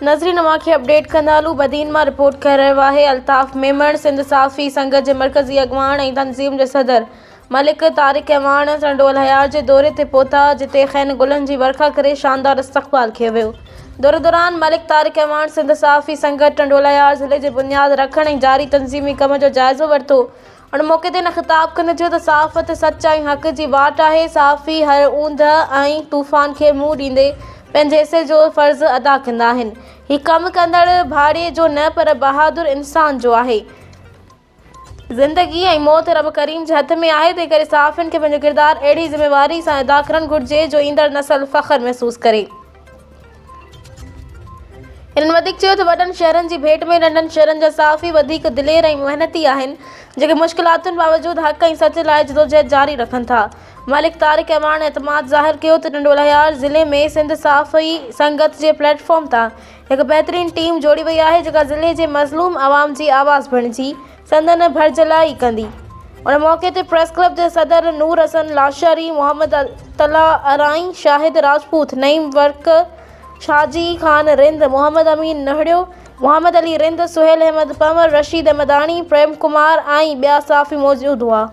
ناظرين اوهان کي اپڊيٽ ڪندا هلون بدين مان رپورٽ ڪري رهيو آهي الطاف ميمڻ سنڌ صحافي سنگت جي مرڪزي اڳواڻ ۽ تنظيم جي صدر ملڪ طارق اعواڻ ٽنڊو الهيار جي دوري تي پهتا جتي کين گلن جي ورکا ڪري شاندار استقبال ڪيو ويو دوري دوران ملڪ طارق اعواڻ سنڌ صحافي سنگت ٽنڊو الهيار ضلعي جي بنياد رکڻ ۽ جاري تنظيمي ڪم جو جائزو ورتو ان موقعي تي هن خطاب ڪندي چيو ته صحافت سچ ۽ حق جي واٽ آهي، صحافي هر اوندهه ۽ طوفان کي منهن ڏيندي پنهنجي حصي جو فرض ادا ڪندا آهن، هي ڪم ڪندڙ ڀاڙي جو نه پر بهادر انسان جو آهي، زندگي ۽ موت رب ڪريم جي هٿ ۾ آهي، تنهن ڪري صحافين کي پنهنجو ڪردار اهڙي ذميواري سان ادا ڪرڻ گهرجي جو ايندڙ نسل فخر محسوس ڪري. هنن وڌيڪ چيو ته وڏن شهرن جي ڀيٽ ۾ ننڍن شهرن جا صحافي وڌيڪ دلير ۽ محنتي آهن جيڪي مشڪلاتن باوجود حق ۽ سچ لاء جدوجهد جاري رکن ٿا. ملڪ طارق اعواڻ اعتماد ظاهر ڪيو ته ٽنڊو الهيار ضلعي ۾ سنڌ صحافي سنگت جي پليٽ فارم تان هڪ بهترين ٽيم جوڙي وئي آهي جيڪا ضلعي جي مظلوم عوام جي آواز بڻجي سندن ڀرجهلائي ڪندي. ان موقعي تي پريس ڪلب جي صدر نور حسن لاشاري، محمد طلحه ارائين، شاهد راجپوت، نعيم ورڪ، شاهجي خان رند، محمد امين نهڙيو، محمد علي رند، سهيل احمد پنور، رشيد احمداڻي، پريم ڪمار ۽ ٻيا صحافي موجود هئا.